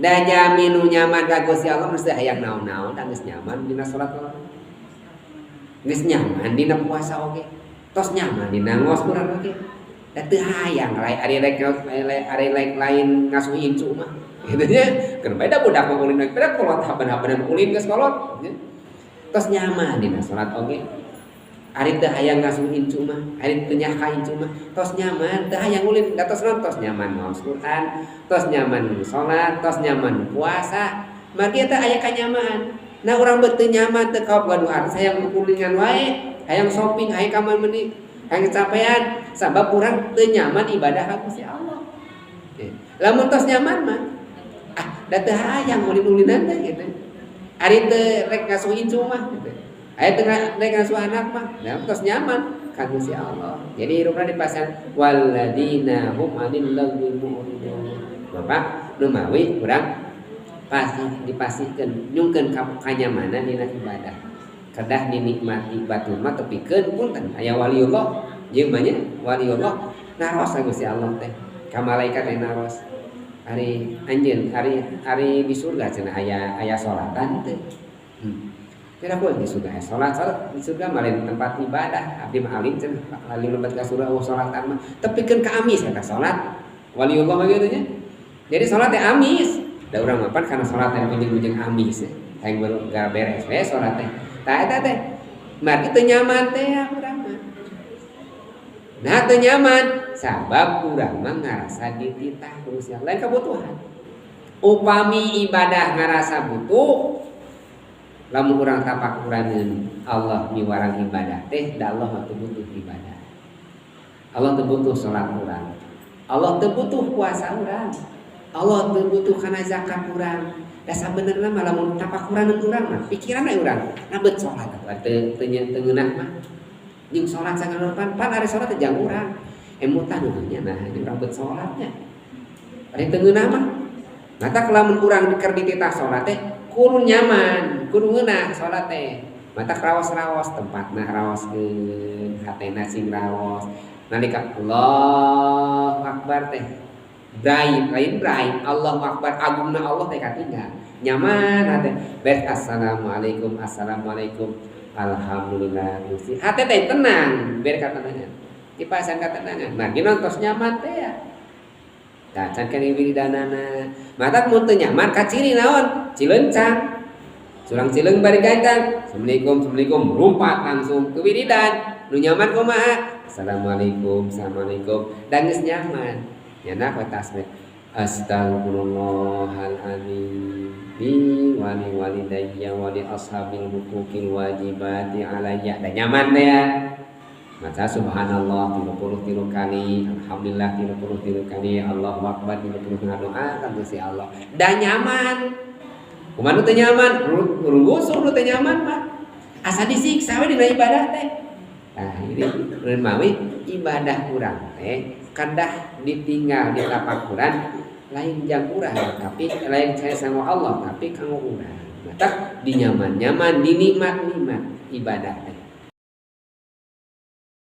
Da jalmi nu nyaman ka Gusti Allah mesti hayang naon-naon, da geus nyaman dina salat, geus nyaman dina puasa oge, tos nyaman dina ngaos Quran oge, da teu hayang lain ari rek ari rek lain ngasuh incu mah gitu nya. Keur beda budak mah ulin, beda kolot, haben-habenan ulin geus kolot nya. Tos nyaman dina salat oge, ari teu hayang ngasuh incu mah, ari teu nyaka incu mah, tos nyaman, teu hayang ulin da tos naon, tos nyaman ngaos Quran, tos nyaman salat, tos nyaman puasa, margi eta aya kanyamanan. Nah, urang beuh teu nyaman, teu kaop gaduh artis, hayang kulingan wae, hayang shopping, hayang ka mana, hayang kecapean, sabab urang teu nyaman ibadah ka Gusti Allah. Oke. Lamun tos nyaman mah, ah, da teu hayang ulin-ulinan teh gitu. Ari teu rek ngasuh incu mah gitu. Aya teu rek ngasuh anak mah, nah tos nyaman ka Gusti Allah. Jadi hirupna dipasang walladzina hum 'anil lagwi mu'ridun. Bapak nu mawi urang pasti dipasihkeun nyungkeun kanyamanan dina ibadah. Kedah dinikmati batur mah tepikeun punten aya waliullah jeung mah nya waliullah naros ka Gusti Allah teh. Ka malaikat teh naros. Ari anjeun ari ari di surga cenah aya aya salatan teh. Kira aku di surga aya salat, salat di surga mah lain tempat ibadah. Abdi mah alim cenah, alim lebet ka surga eueuh salatan mah. Tepikeun ka amis eta salat. Waliullah mah kitu nya. Jadi salat teh amis. Da urang mah pan kana salat teh bujeng-bujeng amis ya. Hayang baru beres we salat teh. Tah eta teh margi teu nyaman teh ya urang mah. Nah teu nyaman sabab urang mah ngarasa dititah ku Gusti Allah, lain kebutuhan. Upami ibadah ngarasa butuh, lamun urang tapakuraneun Allah miwarang ibadah teh, da Allah mah teu butuh ibadah. Allah teu butuh salat urang. Allah teu butuh puasa urang. Allah teu butuh kana zakat urang. Da sabenerna mah lamun tapakuraneun urang mah pikiran we urang, nah beut salat teu teu teu ngeunah mah. Jeung salat sagala pan pan ari salat teh jang urang. Emutan nya nah urang beut salatnya. Ari teu ngeunah mah. Matak lamun urang keur dititah salat teh kudu nyaman, kudu ngeunah salat teh. Matak raos-raos tempatna raoskeun, hatena sing raos. Nalika Allahu Akbar teh brai, lain brai, Allahu Akbar agungna Allah teh katinggal. Nyaman hate. Beres assalamualaikum, assalamualaikum. Alhamdulillah Gusti. Hate teh tenang, ber katenangan. Kipasan katenangan. Margi tos nyaman teh ya. Tah can keneh wiridanana. Matak mun teu nyaman kaciri naon? Cilencang. Sulang cileung bari gantang. Assalamualaikum, assalamualaikum, lumpat langsung ke wiridan. Nu nyaman kumaha? Assalamualaikum, assalamualaikum. Dan geus nyaman. Nyana we tasbih. Astagfirullahaladzim li wali walidayya wali ashabil huquqil wajibati alayya. Dan nyaman deh ya. Maca subhanallah 33 kali, alhamdulillah 33 kali, Allahu akbar 30 ngadoa ka Gusti Allah. Dan nyaman. Kumaha nu teu nyaman? Runggusuh nu teu nyaman mah. Asa disiksa we dina ibadah teh. Nah, ini mawi ibadah urang teh kedah ditinggal di tapakuran lain jang urang tapi lain saya sama Allah tapi kanggo urang. Matak dinyaman-nyaman, dinikmat-nikmat ibadah teh.